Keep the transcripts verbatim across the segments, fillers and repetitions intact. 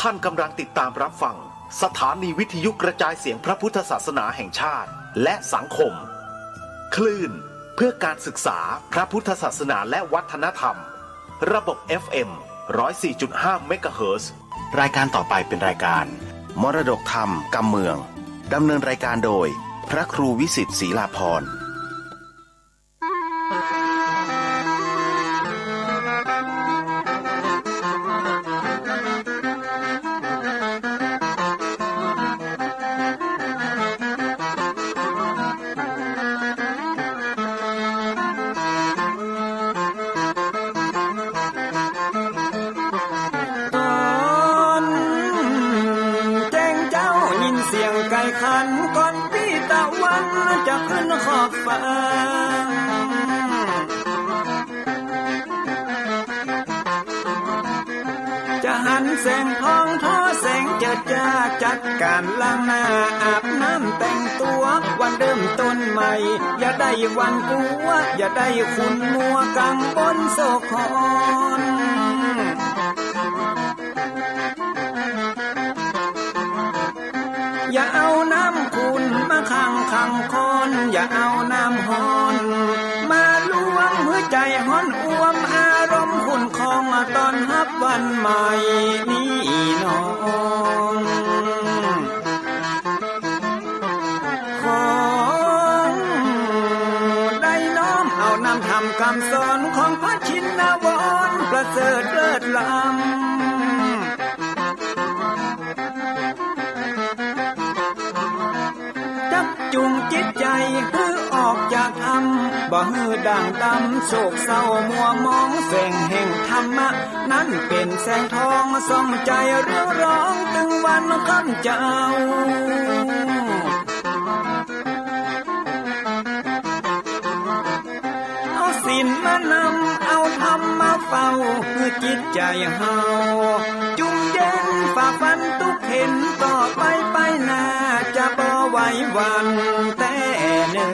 ท่านกำลังติดตามรับฟังสถานีวิทยุกระจายเสียงพระพุทธศาสนาแห่งชาติและสังคม คลื่นเพื่อการศึกษาพระพุทธศาสนาและวัฒนธรรม ระบบ เอฟ เอ็ม ร้อยสี่จุดห้า เมกะเฮิรตซ์ รายการต่อไปเป็นรายการมรดกธรรมกำเมือง ดำเนินรายการโดยพระครูวิสิทธิ์ ศรีลาภรณ์ ต๋อนแจ้งเจ๊ายินเสียงไก่ขัน ก่อนปี้ตะวันจะขึ้นขอบฟ้า จะหันแสงทองทอแสงเจิดจ้า จัดก๋านล้างหน้าอาบน้ำแต่งตั๋ว วันเริ่มต้นใหม่ อย่าได้หวาดกลัว อย่าได้ขุ่นมัวกังวลโศกหอน อย่าเอาน้ำขุ่นมาขังขังคอน อย่าเอาน้ำฮ้อนมาลวง หื้อใจ๋ฮ้อนอ่วม อารมณ์ขุ่นคอง ต้อนฮับวันใหม่นี้น้อง ขอได้น้อมเอานำธรรมกำสอนของพระชินวรประเสริฐเลิศล้ำ จักจูงจิตใจ๋หื้อออกจากถ้ำ บ่หื้อด่างดำโศกเศร้ามัวหมอง แสงแห่งธรรมะนั้นเป๋นแสงทอง ส่องใจ๋เรืองรองตึงวันค่ำเจ๊า เอาศีลมานำ เอาธรรมมาเฝ้า หื้อจิตใจ๋เฮาจุ่มเย็น ฝ่าฟันตุ๊กเข็ญ ต่อไปไปหน้าจะบ่ไหวหวั่นแต๊เน่อ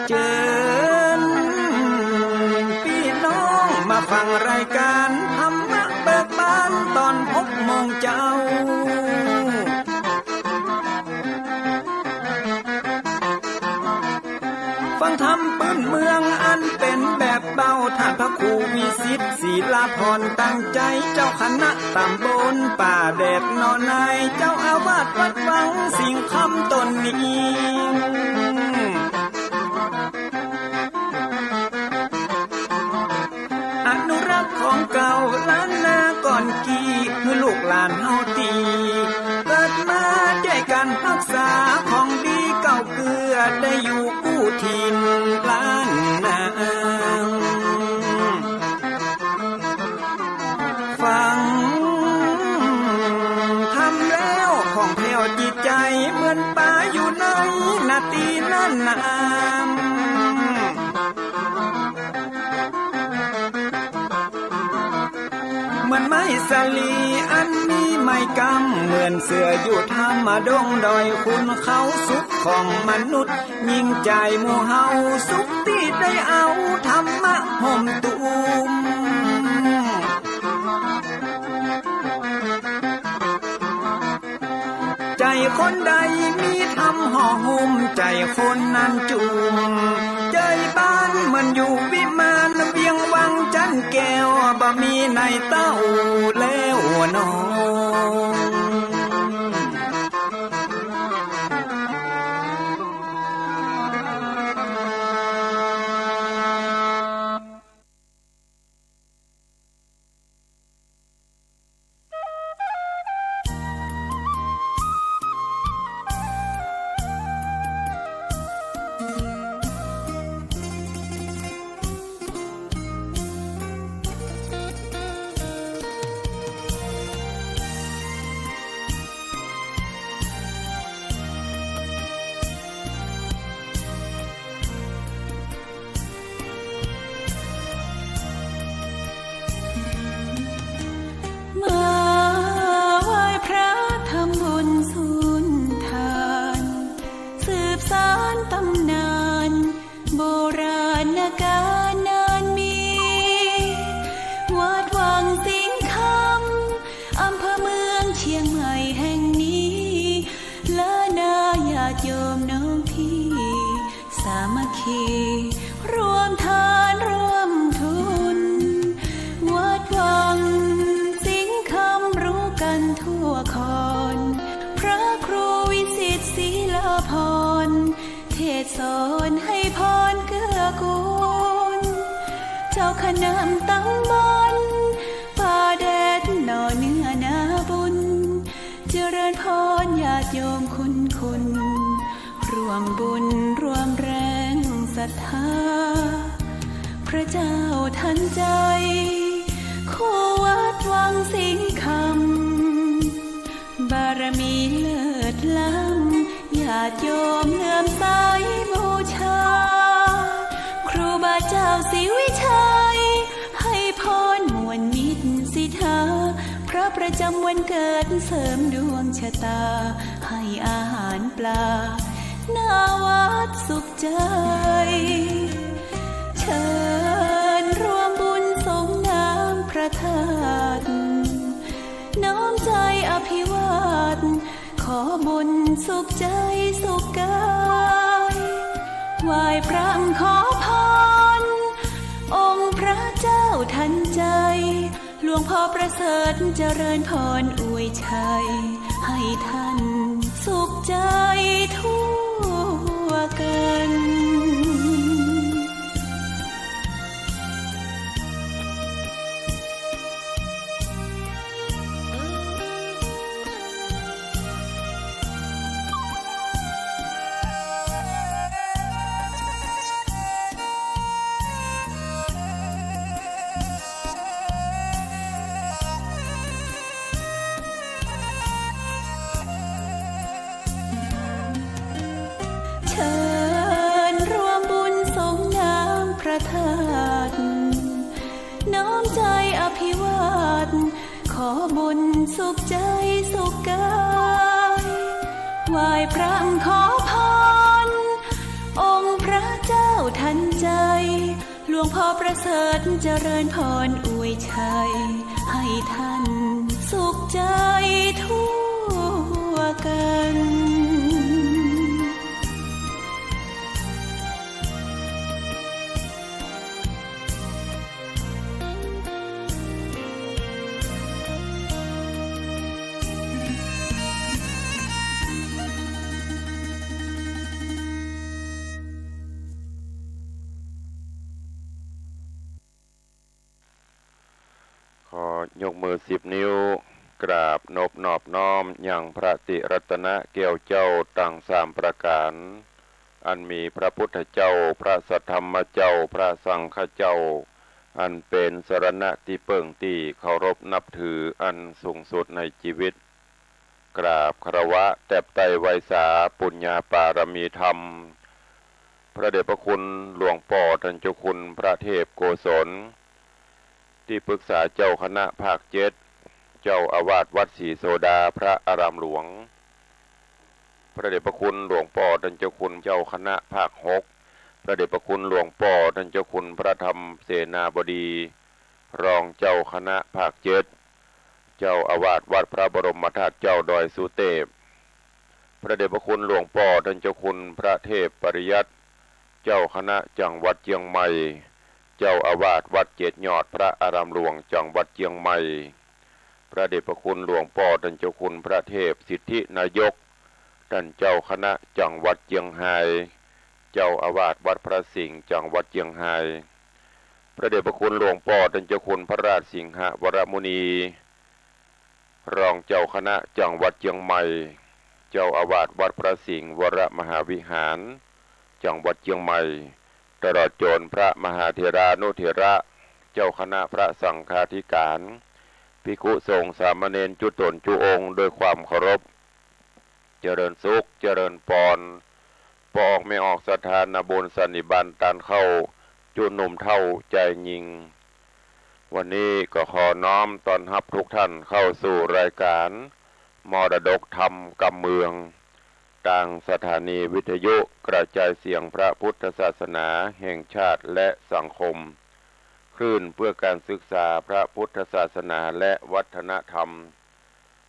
เจิญปี้น้องมาฟังรายก๋านธรรมะเบิกบาน ต๋อนหกโมงเจ๊า ฟังธรรมปื้นเมืองอันเป๋นแบบเบา ต้านพระครูวิสิทธิ์ ศรีลาภรณ์ ตั้งใจ๋ เจ้าคณะต๋ำบลป่าแดดหนองนาย เจ้าอาวาสวัดวังสิงห์คำต๋นนี้ อนุรักษ์ของเก่าล้านนาก่อนกี้ หื้อลูกหลานเฮาตี้เกิดมา จ้วยกั๋นฮักษาของดีเก่าเกื้อ ได้อยู่กู้ถิ่นล้านนา ฟังธรรมแล้วผ่องแผ้วจิตใจ๋ เหมือนป๋าอยู่ในนาตี้น่านน้ำ เหมือนไม้สาลีอันมีไม้กำ เหมือนเสื้ออยู่ถ้ำดงดอยขุนเขา สุขของมนุษย์ยิ่งใจ๋หมู่เฮา สุขตี้ได้เอาธรรมะห่มตุ้ม ใจ๋คนใดมีธรรมห่อหุ้ม ใจ๋คนนั้นจุ่ม ใจ๋บ้านเหมือนอยู่วิมาน เวียงวังจั๊นแก้ว บ่มีในเต้าแล้วน้อง ร่วมทานร่วมทุน วัดวังสิงห์คำรู้กันทั่วคอน พระครูวิสิตศิลาภรณ์ เทศน์สอนให้พรเกื้อกูล เจ้าคณะตำบลป่าแดดหน่อเนื้อนาบุญ เจริญพรญาติโยมคุณคุณ ร่วมบุญร่วมแรงศรัทธา พระเจ้าทันใจ คู่วัดวังสิงห์คำ บารมีเลิศล้ำ ญาติโยมเลื่อมใสบูชา ครูบาเจ้าศรีวิชัย ให้พรมวลมิตรสิทธา พระประจำวันเกิดเสริมดวงชะตา ให้อาหารปลา หน้าวัดสุขใจ เชิญร่วมบุญสรงน้ำพระธาตุ น้อมใจอภิวาท ขอบุญสุขใจสุขกาย ไหว้พระขอพร องค์พระเจ้าทันใจ หลวงพ่อประเสริฐเจริญพรอวยชัย ให้ท่านสุขใจทั่วกัน เชิญร่วมบุญสรงน้ำพระธาตุ น้อมใจอภิวาท ขอบุญสุขใจสุขกาย ไหว้พระขอพร องค์พระเจ้าทันใจ หลวงพ่อประเสริฐเจริญพรอวยชัย ให้ท่านสุขใจทั่วกัน ขอยกมือสิบนิ้ว กราบนบนอบน้อมยังพระติรัตนะแก้วเจ้าตังสามประก๋าน อันมีพระพุทธเจ้า พระสัทธรรมเจ้า พระสังฆเจ้า อันเป๋นสรณะตี้เปิ้งตี้เคารพนับถืออันสูงสุดในจีวิต กราบคารวะแตบไต้ไหว้สาปุญญาปารมีธรรม พระเดชพระคุณหลวงป้อต้านเจ้าคุณพระเทพโกศล ตี้ปึกษาเจ้าคณะภาคเจ็ด เจ้าอาวาสวัดศรีโสดาพระอารามหลวง พระเดชพระคุณหลวงป้อต้านเจ้าคุณเจ้าคณะภาคหก พระเดชพระคุณหลวงป้อต้านเจ้าคุณพระธรรมเสนาบดี รองเจ้าคณะภาคเจ็ด เจ้าอาวาสวัดพระบรมธาตุเจ้าดอยสุเตพ พระเดชพระคุณหลวงป้อต้านเจ้าคุณพระเทพปริยัติ เจ้าคณะจังหวัดเจียงใหม่ เจ้าอาวาสวัดเจ็ดยอดพระอารามหลวงจังหวัดเจียงใหม่ พระเดชพระคุณหลวงป้อต้านเจ้าคุณพระเทพสิทธินายก ต้านเจ้าคณะจังหวัดเจียงฮาย เจ้าอาวาสวัดพระสิงห์จังหวัดเจียงฮาย พระเดชพระคุณหลวงป้อต้านเจ้าคุณพระราชสิงหวรมุนี รองเจ้าคณะจังหวัดเจียงใหม่ เจ้าอาวาสวัดพระสิงห์วรมหาวิหาร จังหวัดเจียงใหม่ ตลอดจ๋นพระมหาเถรานุเถระ เจ้าคณะพระสังฆาธิการ ภิกขุสงฆ์สามเณรจุ๊ต๋นจุ๊องค์ด้วยความเคารพ เจริญสุข เจริญปอน ป้อออกแม่ออกศรัทธานาบุญสันนิบาตต้านเข้า จุ๊หนุ่มเฒ่าจายญิง วันนี้ก็ขอน้อมต้อนฮับทุกท่านเข้าสู่รายการมรดกธรรมกำเมือง ตางสถานีวิทยุกระจายเสียงพระพุทธศาสนาแห่งชาติและสังคม คลื่นเพื่อการศึกษาพระพุทธศาสนาและวัฒนธรรม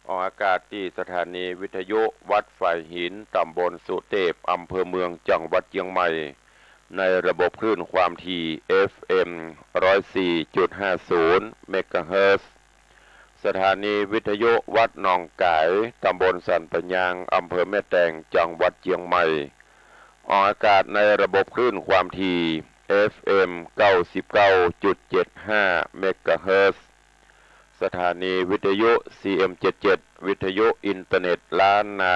ออกอากาศตี้สถานีวิทยุวัดฝายหิน ต๋ำบลสุเตพ อำเภอเมือง จังหวัดเจียงใหม่ ในระบบคลื่นความถี่ เอฟเอ็ม ร้อยสี่จุดห้าศูนย์ เมกะเฮิรตซ์ สถานีวิทยุวัดหนองก๋าย ตำบลสันป่ายาง อำเภอแม่แตง จังหวัดเจียงใหม่ ออกอากาศในระบบคลื่นความถี่ เอฟเอ็ม เก้าสิบเก้าจุดเจ็ดห้า เมกะเฮิรตซ์ สถานีวิทยุ ซีเอ็ม เจ็ดเจ็ด วิทยุอินเทอร์เน็ตล้านนา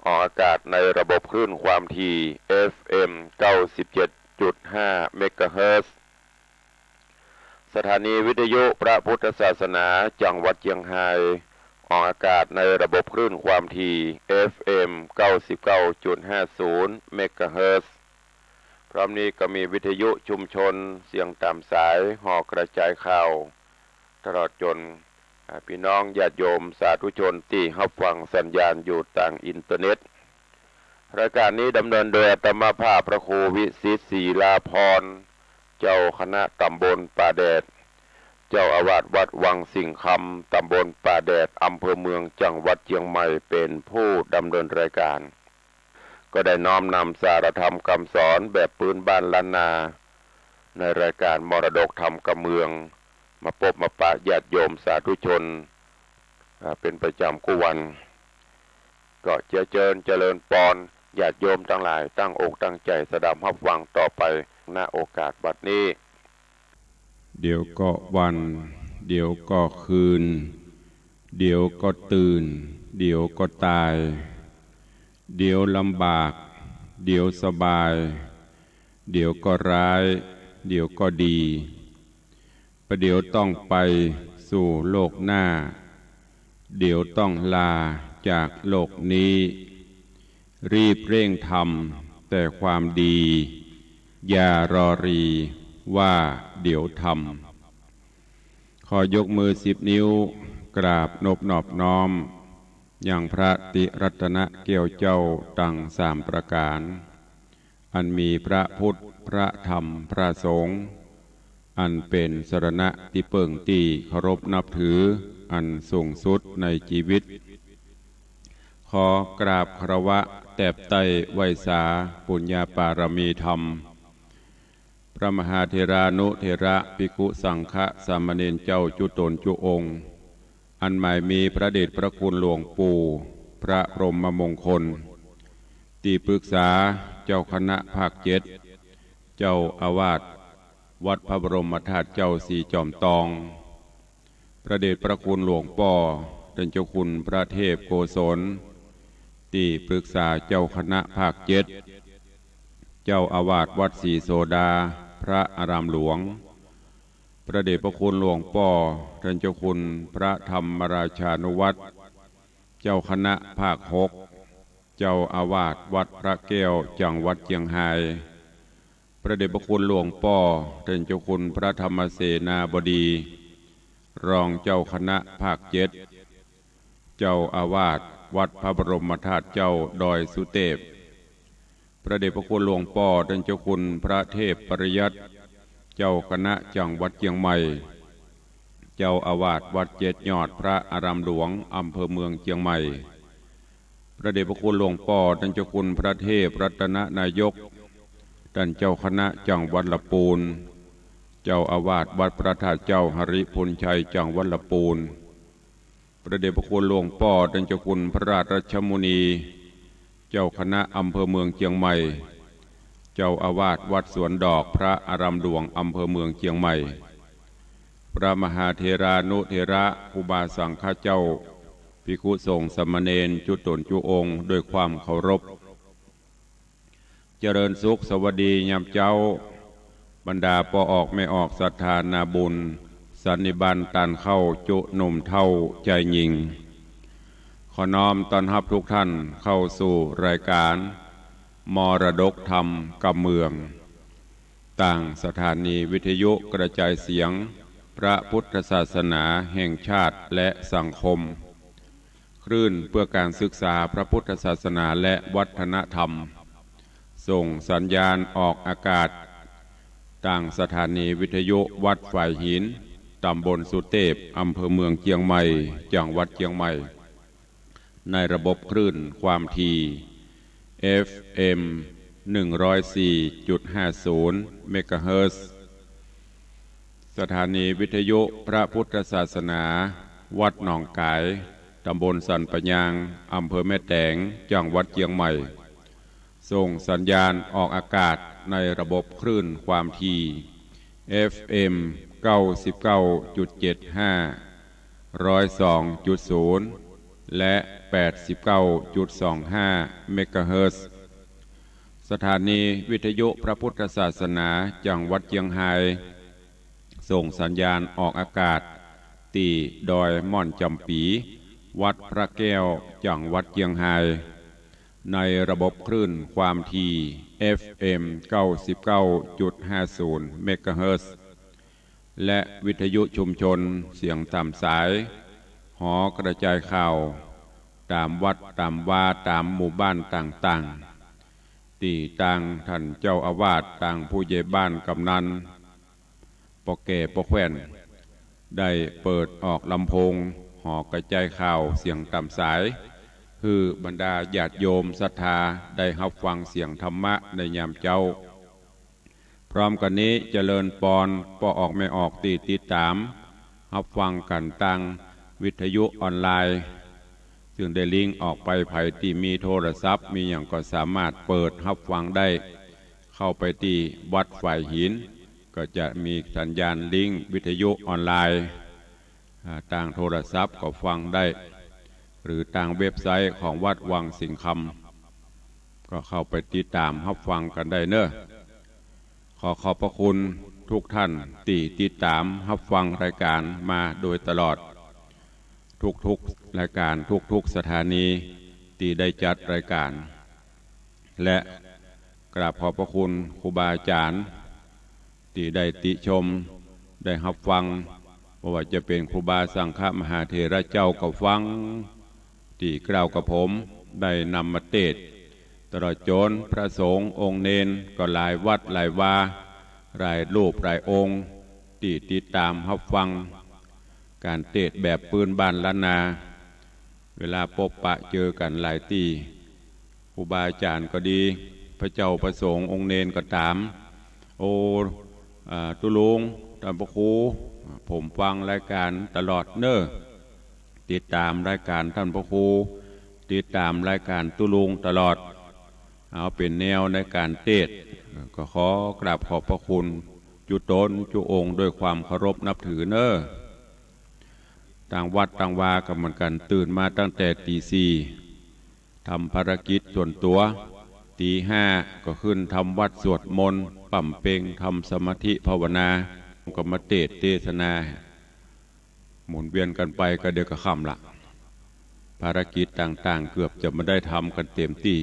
ออกอากาศในระบบคลื่นความถี่ เอฟเอ็ม เก้าสิบเจ็ดจุดห้า เมกะเฮิรตซ์ สถานีวิทยุพระพุทธศาสนาจังหวัดเจียงฮาย ออกอากาศในระบบคลื่นความถี่ เอฟเอ็ม เก้าสิบเก้าจุดห้าศูนย์ เมกะเฮิรตซ์ พร้อมนี้ก็มีวิทยุชุมชนเสียงต๋ามสาย หอกระจายข่าว ตลอดจ๋น อ่า ปี้น้องญาติโยมสาธุชนตี้ฮับฟังสัญญาณอยู่ตางอินเทอร์เน็ต รายก๋านนี้ดำเนินโดยอาตมาภาพพระครูวิสิทธิ์ ศรีลาภรณ์ เจ้าคณะตำบลป่าแดด เจ้าอาวาสวัดวังสิงห์คำ ตำบลป่าแดด อำเภอเมือง จังหวัดเจียงใหม่ เป๋นผู้ดำเนินรายก๋าน ก็ได้น้อมนำสาระธรรมกำสอนแบบปื๊นบ้านล้านนา ในรายก๋านมรดกธรรมกำเมือง มาปบมาปะญาติโยมสาธุชน อ่า เป๋นประจ๋ำกู้วัน ก็เจียเจิญเจริญปอน ญาติโยมตังหลายตั้งอกตั้งใจ๋สดับฮับฟังต่อไป ณ โอกาสบัดนี้ เดี๋ยวก็วัน เดี๋ยวก็คืน เดี๋ยวก็ตื่น เดี๋ยวก็ตาย เดี๋ยวลำบาก เดี๋ยวสบาย เดี๋ยวก็ร้าย เดี๋ยวก็ดี ประเดี๋ยวต้องไปสู่โลกหน้า เดี๋ยวต้องลาจากโลกนี้ รีบเร่งทำแต่ความดี อย่ารอรีว่าเดี๋ยวทำ ขอยกมือสิบนิ้ว กราบนบนอบน้อม ยังพระติรัตนแก้วเจ้าตังสามประก๋าน อันมีพระพุทธ พระธรรม พระสงฆ์ อันเป๋นสรณะตี้เปิ้งตี้เคารพนับถือ อันสูงสุดในจีวิต ขอกราบคารวะแตบไต้ไหว้สาปุญญาปารมีธรรม พระมหาเถรานุเถระ ภิกขุสังฆะ สามเณรเจ้าจุ๊ต๋นจุ๊องค์ อันหมายมีพระเดชพระคุณหลวงปู่ พระพรหมมงคล ตี้ปรึกษาเจ้าคณะภาคเจ็ด เจ้าอาวาสวัดพระบรมธาตุเจ้าสี่จอมตอง พระเดชพระคุณหลวงป้อต้านเจ้าคุณพระเทพโกศล ตี้ปรึกษาเจ้าคณะภาคเจ็ด เจ้าอาวาสวัดศรีโสดา พระอารามหลวง พระเดชพระคุณหลวงป้อต้านเจ้าคุณพระธรรมราชานุวัฒน์ เจ้าคณะภาคหก เจ้าอาวาสวัดพระแก้ว จังหวัดเจียงฮาย พระเดชพระคุณหลวงป้อต้านเจ้าคุณพระธรรมเสนาบดี รองเจ้าคณะภาคเจ็ด เจ้าอาวาสวัดพระบรมธาตุเจ้าดอยสุเตพ พระเดชพระคุณหลวงป้อต้านเจ้าคุณพระเทพปริยัติ เจ้าคณะจังหวัดเจียงใหม่ เจ้าอาวาสวัดเจ็ดยอดพระอารามหลวง อำเภอเมืองเจียงใหม่ พระเดชพระคุณหลวงป้อต้านเจ้าคุณพระเทพรัตนนายก ต้านเจ้าคณะจังหวัดละปูน เจ้าอาวาสวัดพระธาตุเจ้าหริภุญชัย จังหวัดละปูน พระเดชพระคุณหลวงป้อต้านเจ้าคุณพระราชมุนี เจ้าคณะอำเภอเมืองเจียงใหม่ เจ้าอาวาสวัดสวนดอกพระอารามหลวง อำเภอเมืองเจียงใหม่ พระมหาเถรานุเถระ ครูบาสังฆะเจ้า ภิกขุสงฆ์สามเณรจุ๊ต๋นจุ๊องค์ ด้วยความเคารพ เจริญสุขสวัสดียามเจ๊า บรรดาป้อออกแม่ออกศรัทธานาบุญ สันนิบาตตานเข้าจุ๊หนุ่มเฒ่าจายญิง ขอน้อมต้อนฮับทุกท่านเข้าสู่รายการมรดกธรรมกำเมือง ตางสถานีวิทยุกระจายเสียงพระพุทธศาสนาแห่งชาติและสังคม คลื่นเพื่อการศึกษาพระพุทธศาสนาและวัฒนธรรม ส่งสัญญาณออกอากาศ ตางสถานีวิทยุวัดฝายหิน ตำบลสุเตพ อำเภอเมืองเจียงใหม่ จังหวัดเจียงใหม่ ในระบบคลื่นความถี่ เอฟเอ็ม หนึ่งร้อยสี่จุดห้าศูนย์ เมกะเฮิรตซ์ สถานีวิทยุพระพุทธศาสนา วัดหนองก๋าย ตำบลสันป่ายาง อำเภอแม่แตง จังหวัดเจียงใหม่ ส่งสัญญาณออกอากาศในระบบคลื่นความถี่ เอฟเอ็ม เก้าสิบเก้าจุดเจ็ดห้า ร้อยสองจุดศูนย์ และ แปดสิบเก้าจุดสองห้า เมกะเฮิรตซ์ สถานีวิทยุพระพุทธศาสนาจังหวัดเจียงฮาย ส่งสัญญาณออกอากาศตี้ดอยม่อนจ๋ำปี๋ วัดพระแก้ว จังหวัดเจียงฮาย ในระบบคลื่นความถี่ เอฟเอ็ม เก้าสิบเก้าจุดห้าศูนย์ เมกะเฮิรตซ์ และวิทยุชุมชนเสียงต๋ามสาย หอกระจายข่าว ต๋ามวัดต๋ามวา ต๋ามหมู่บ้านต่างๆ ตี้ตางต้านเจ้าอาวาส ตางผู้ใหญ่บ้าน กำนัน ป้อแก่ป้อแคว่น ได้เปิดออกลำโพง หอกระจายข่าวเสียงต๋ามสาย หื้อบรรดาญาติโยมศรัทธาได้ฮับฟังเสียงธรรมะในยามเจ๊า พร้อมกั๋นนี้เจริญปอนป้อออกแม่ออกตี้ติดต๋ามฮับฟังกั๋นตางวิทยุออนไลน์ ซึ่งได้ลิงก์ออกไป ใผตี้มีโทรศัพท์มีหยังก็สามารถเปิดฮับฟังได้ เข้าไปตี้วัดฝายหิน ก็จะมีสัญญาณลิงก์วิทยุออนไลน์ อ่า ตางโทรศัพท์ก็ฟังได้ หรือตางเว็บไซต์ของวัดวังสิงห์คำ ก็เข้าไปติดต๋ามฮับฟังกั๋นได้เนาะ ขอขอบพระคุณทุกท่านตี้ติดต๋ามฮับฟังรายการมาโดยตลอด ทุกๆ รายการ ทุกๆ สถานีตี้ได้จัดรายการ และกราบขอบพระคุณครูบาอาจ๋ารย์ตี้ได้ติชม ได้ฮับฟัง บ่ว่าจะเป๋นครูบาสังฆมหาเถระเจ้าก็ฟัง ตี้กล่าวกับผมได้นำมาเตสน์ ตลอดจ๋นพระสงฆ์องค์เณรก็หลายวัดหลายวา หลายรูปหลายองค์ ตี้ติดต๋ามฮับฟังก๋านเตสน์แบบปื้นบ้านล้านนา เวลาปบปะเจอกั๋นหลายตี้ ครูบาอาจ๋ารย์ก็ดี พระเจ้าพระสงฆ์องค์เณรก็ต๋าม โอ้ อ่า ตุ๊ลุง ต้านพระครู ผมฟังรายการตลอดเนาะ ติดต๋ามรายการต้านพระครู ติดต๋ามรายการตุ๊ลุงตลอด เอาเป๋นแนวในก๋านเตสน์ ก็ขอกราบขอบพระคุณจุ๊ต๋นจุ๊องค์ด้วยความเคารพนับถือเนาะ ตางวัดตางวาก็เหมือนกั๋น ตื่นมาตั้งแต่ตี๋สี่ ทำภารกิจส่วนตั๋ว ตี๋ห้าก็ขึ้นทำวัตรสวดมนต์ ป๋ำเป็ง ทำสมาธิภาวนา ก็มาเตสน์เตสนา หมุนเวียนกั๋นไป ก็เดี๋ยวก็ค่ำละ ภารกิจต่างๆ เกือบจะบ่ได้ทำกั๋นเต๋มตี้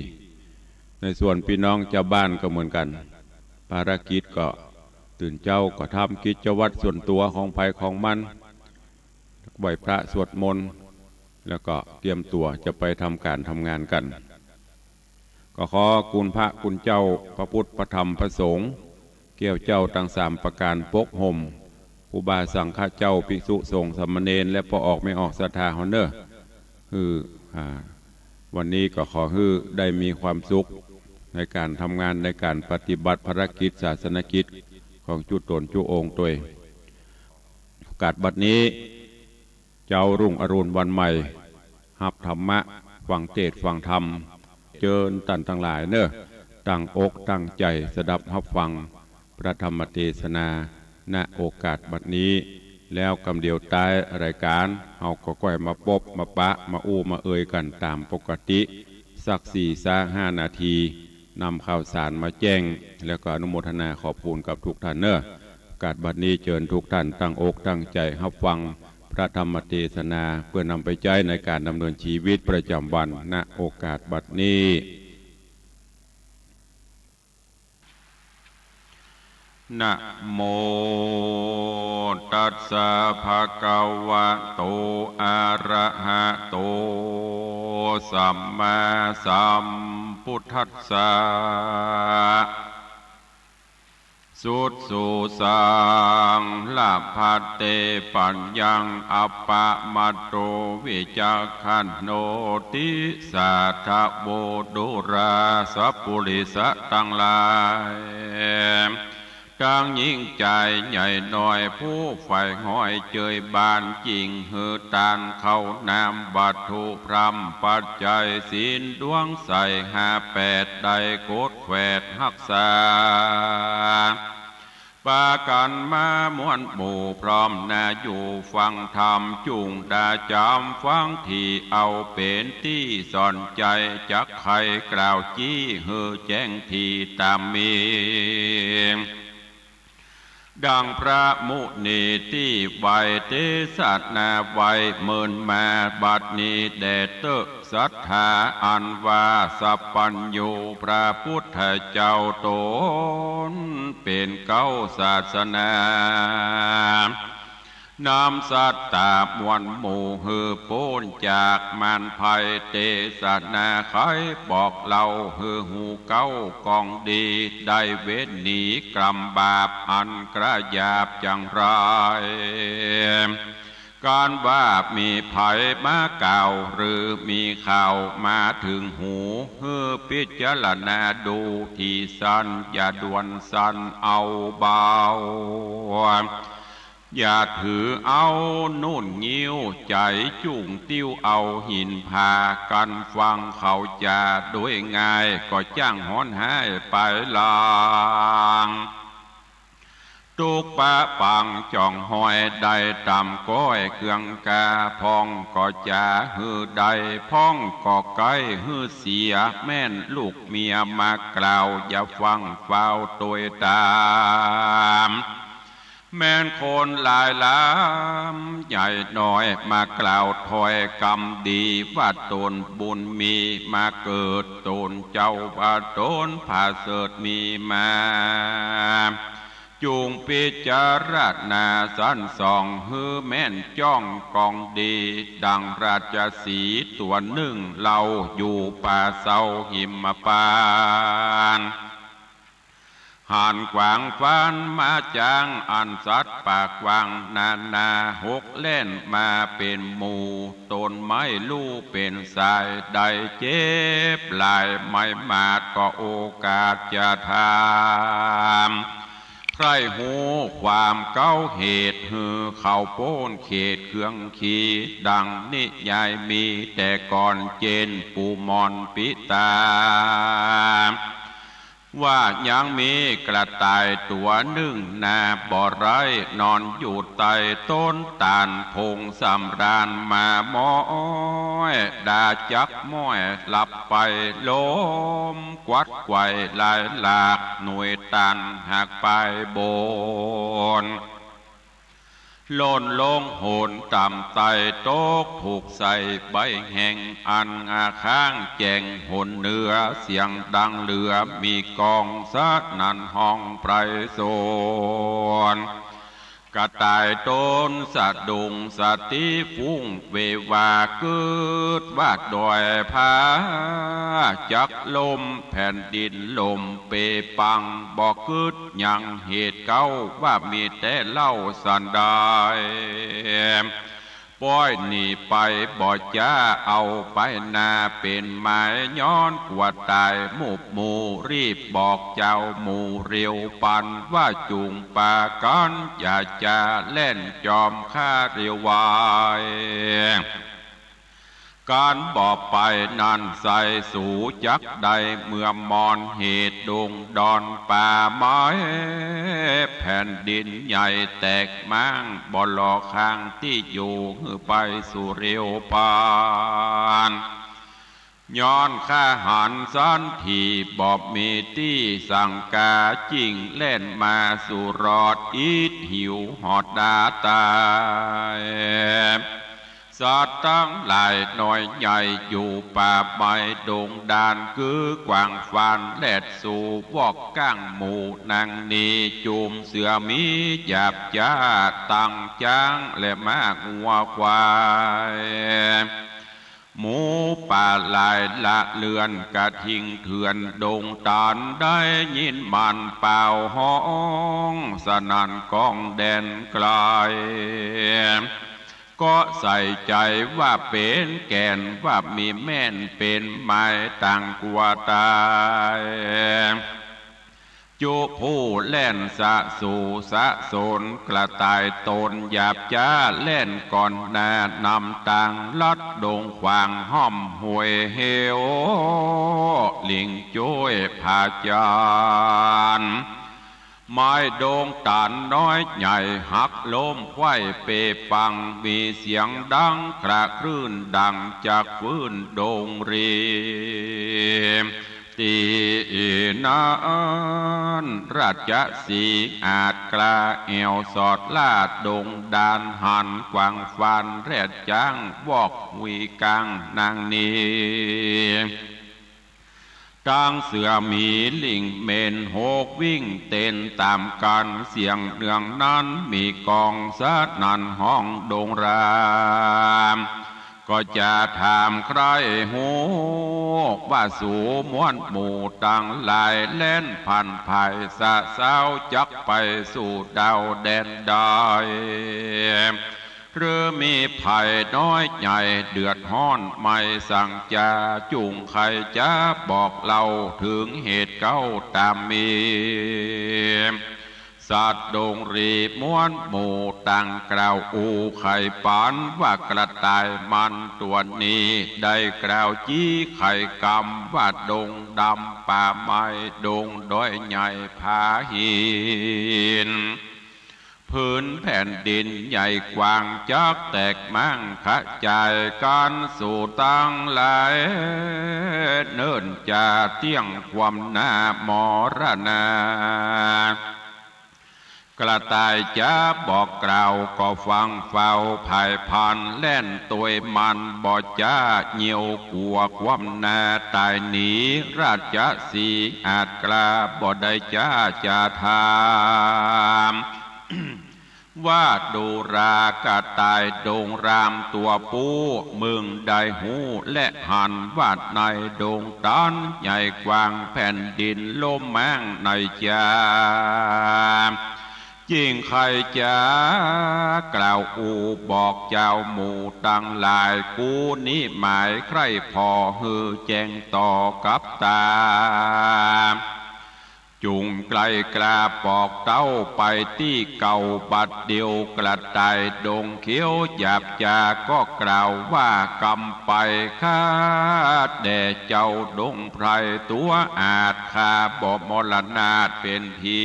ในส่วนปี้น้องจาวบ้านก็เหมือนกั๋น ภารกิจก็ตื่นเจ๊าก็ทำกิจวัตรส่วนตั๋วของใผของมัน ไหว้พระสวดมนต์ แล้วก็เตรียมตั๋วจะไปทำก๋านทำงานกั๋น ก็ขอคุณพระคุณเจ้า พระพุทธ พระธรรม พระสงฆ์ แก้วเจ้าตังสามประก๋านปกห่ม ครูบาสังฆเจ้า ภิกษุสงฆ์สามเณร และป้อออกแม่ออกศรัทธาเฮาเนาะ หื้อ อ่า วันนี้ก็ขอหื้อได้มีความสุขในก๋านทำงาน ในก๋านปฏิบัติภารกิจศาสนกิจของจุ๊ต๋นจุ๊องค์ตวย โอกาสบัดนี้ เจ๊ารุ่งอรุณวันใหม่ ฮับธรรมะ ฟังเตสน์ฟังธรรม เจิญต้านตังหลายเนาะ ตั้งอกตั้งใจ๋สดับฮับฟังพระธรรมเตสนา ณ โอกาสบัดนี้ แล้วกำเดียวต๊ายรายก๋าน เฮาก็ก้อยมาปบมาปะ มาอู้มาเอยกั๋นต๋ามปกติ สักสี่ซะห้านาที นำข่าวสารมาแจ้ง แล้วก็อนุโมทนาขอบคุณกับทุกท่านเนาะ โอกาสบัดนี้เจิญทุกท่านตั้งอกตั้งใจ๋ฮับฟังพระธรรมเตสนา เพื่อนำไปใจ๊ในก๋านดำเนินชีวิตประจ๋ำวัน ณ โอกาสบัดนี้ นะโมตัสสะ ภะคะวะโต อะระหะโต สัมมาสัมพุทธัสสะ สุดสุสัง ละพันเต ปัญญัง อัปปะมาโต วิจักขันโน ติสาทะโว ดูราสะปุริสะตังหลาย ตังญิงจายใหญ่น้อย ผู้ใฝ่หอยเจยบานจิ่ง หื้อตานข้าวน้ำ วัตถุพร่ำปัจจัย ศีลดวงใสห้าแปด ได้กดแขวดฮักษา ปากั๋นมามวลหมู่พร้อมหน้าอยู่ฟังธรรม จุ่งดาจ๋ำฟังธรรมเอาเป๋นตี้สอนใจ๋ จักใค่กล่าวจี้หื้อแจ้งตี้ต๋ามมี ดังพระมุนีตี้ไหว้เตสนาไว้เมินมา บัดนี้แด่เต๊อะ ศรัทธาอันว่าสัพพัญญูพระพุทธเจ้าต๋นเป๋นเก๊าศาสนา นำสัตตามวลหมู่หื้อป๊นจากมารภัย เตสนาไขบอกเล่าหื้อฮู้เก๊ากองดี ได้เว้นหนีกรรมบาปอันกระหยาบจังไร ก๋านว่ามีใผมากล่าว หรือมีข่าวมาเถิงหู หื้อพิจารณาดูตี้สั้น อย่าด่วนสั้นเอาเบา อย่าถือเอานุ่นงิ้ว ใจ๋จุ่งติ้วเอาหินผา กั๋นฟังเขาจ๋าโดยง่าย ก็จ้างฮ้อนฮ้ายไปหลัง ตุ๊กปะปังจ๋องฮอย ได้ต๋ามก้อยเคืองกา พ่องก็จ๋าหื้อได้ พ่องก็ใก้หื้อเสีย แม่นลูกเมียมากล่าว อย่าฟังฟ้าวตวยต๋าม แม่นคนหลายหลามใหญ่น้อย มากล่าวถ้อยกำดี ว่าต๋นบุญมีมาเกิด ต๋นเจ้าว่าต๋นผาเสริฐมีมา จุ่งพิจารณาสันส่อง หื้อแม่นจ้องกองดี ดังราชสีห์ตั๋วนึ่ง เล่าอยู่ป่าเซาหิมพานต์ หันกวางฟานม้าจ๊าง อันสัตว์ป่ากว้างนานา หกแล่นมาเป๋นหมู่ ต๋นไม่ฮู้เป๋นสาย ได้เจ็บหลาย ไม่มาดก็โอกาสจะถาม ใค่ฮู้ความเก๊าเหตุ หื้อเขาป๊นเขตเคืองขี ดังนิยายมีแต่ก่อน เจนปูมอนปิตา ว่ายังมีกระต่ายตั๋วนึ่งนาบ่ไร้ นอนอยู่ใต้ต้นตาล ผงสำราญมาม้อย ดาจักม้อยหลับไป ลมกวัดไกว่ลายหลาก หน่วยตาลหักปลายบน หล่นลงโหนต่ำไต้ ตกถูกใส่ใบแห้ง อันอาข้างแจ้งหนเหนือ เสียงดังเหลือมีก้อง สนั่นฮ้องไพรสน กระต่ายต๋นสะดุ้ง สติฟุ้งเววา กึ๊ดว่าดอยผา จักล่มแผ่นดินล่มเปปัง บ่กึ๊ดหยังเหตุเก๊า ว่ามีแต่เล่าสันดาย ป้อยหนีไปบ่จ๊า เอาไปนาเป๋นหมาย ย้อนกั๋วต๋ายหมู่หมู่ รีบบอกเจ้าหมู่เร็วปัน ว่าจุ่งปากั๋น อย่าจะแล่นจอมข้าเร็วไว ก๋านบ่ไปนั้นไส้สูจักได้ เมื่อมอนเหตุดงดอนป่าไม้ แผ่นดินใหญ่แตกม้าง บ่หล่อข้างตี้อยู่หื้อไปสู่เร็วปัน ย้อนข้าหันสันทีบ่มีตี้สังกา จิ่งแล่นมาสู่รอด อิดหิวหอดดาต๋าย สัตว์ตังหลายน้อยใหญ่ อยู่ป่าไม้ดงดาน กื้อกว้างฟานแลดสู่ วอกก้างหมู่นางนี จุ่มเสือหมีหยาบจ๊า ตังจ๊างและม้างัวควาย หมูป่าหลายละเลือนกระทิงเถื่อนดงตาล ได้ยินมันป่าวฮ้องสนั่นก้องแดนไกล ก็ใส่ใจ๋ว่าเป๋นแก่น ว่ามีแม่นเป๋นหมายต่างกั๋วต๋าย จุผู้แล่นสะสู่สะสน กระต่ายตนหยาบจ๊าแล่นก่อนหน้านำตาง ลัดดงขวางห้อมห้วยเหว ลิงจ้วยผาจาร ไม้ดงต๋าลน้อยใหญ่หักล้มไขว้เปปัง มีเสียงดังคระครื้นดั่งจักฟื้นดงรี ตี้นั้นราชสีห์อาจกล้าแอ่วสอดล่าดงดาน หันกวางฟานแรดจ๊างวอกหุยก๋างนางนี้ ตึงเสือหมีลิงเหม็นหกวิ่งเต้นต๋ามกั๋น เสียงเนืองนั้นมีก้องสนั่นฮ้องดงราม ก็จะถามใคร่ฮู้ ว่าสูมวลหมู่ตังหลาย แล่นผ่านไผ่สะเซ้าจักไปสู่ดาวแดนใด หรือมีภัยน้อยใหญ่เดือดฮ้อนไม่สังจา จุ่งใค่จะบอกเล่าเถิงเหตุเก๊าต๋ามมี สัตว์ดงรีมวลหมู่ต่างกล่าวอู้ไขปัน ว่ากระต่ายมันตั๋วนี้ได้กล่าวจี้ไขกำ ว่าดงดำป่าไม้ดงดอยใหญ่ผาหิน ผืนแผ่นดินใหญ่กว้างจักแตกม้างขะจายกั๋นสู่ตังหลาย เนิ่นจะเตี้ยงความหน้ามรณา กระต่ายจะบอกกล่าวก็ฟังเฝ้าภายพัน แล่นตวยมันบ่จ๊าเยียวกั๋วความหน้าต๋ายหนี ราชสีห์อาจกล้าบ่ได้จ๊าจะถาม ว่าดูรากระต่ายดงรามตั๋วปู้ มึงได้ฮู้และหันว่าในดงต๋าลใหญ่กว้างแผ่นดินล้มม้างในจา จิ่งใค่จะกล่าวอู้บอกเจ้าหมู่ตังหลาย กูนี้หมายใคร่ผ่อหื้อแจ้งต่อกับต๋า จุ่งใคร่กล้าบอกเต้าไปตี้เก่าบัดเดี่ยว กระต่ายดงเขียวหยาบจาก็กล่าวว่ากำไป ข้าแด่เจ้าดงไพรตั๋วอาจ ข้าบ่มรณาถเป๋นผี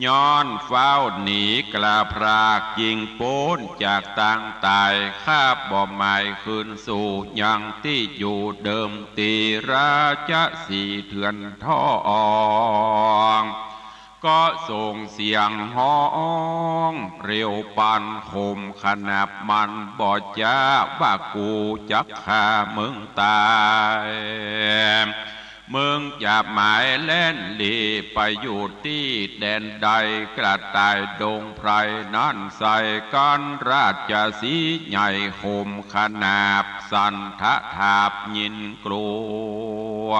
ย้อนฟ้าวหนีกล้าพรากจิ่งป๊นจากตางต๋าย ข้าบ่หมายคืนสู่ยังตี้อยู่เดิมตี้ ราชสีห์เถื่อนทอง ก็ส่งเสียงฮ้องเร็วปานข่มขนาบ มันบ่จ๊าว่ากูจักฆ่ามึงต๋าย มึงจะหมายแล่นหลีไปอยู่ตี้แดนใด กระต่ายดงไพรนั้นใส่กั๋น ราชสีห์ใหญ่ข่มขนาบ สั่นทะถาบยินกลัว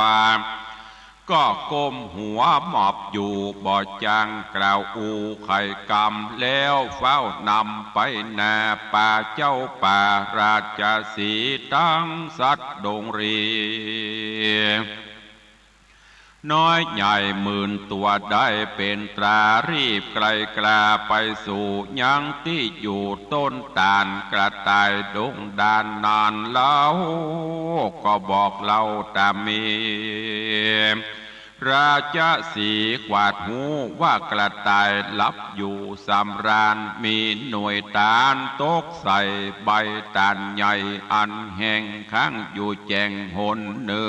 ก็ก้มหัวหมอบอยู่บ่จ้างกล่าวอู้ไขกำ แล้วฟ้าวนำไปหน้าป่าเจ้าป่า ราชสีห์ตังสัตว์ดงรี น้อยใหญ่หมื่นตั๋วได้เป๋นตรา รีบใคร่กล้าไปสู่ยังตี้อยู่ต้นต๋าล กระต่ายดงดานนั้นเล่า ก็บอกเล่าต๋ามมี ราชสีห์ขวาดฮู้ว่ากระต่ายหลับอยู่สำราญ มีหน่วยต๋าลตกใส่ใบต๋าลใหญ่อันแห้งค้างอยู่แจ้งหนเหนื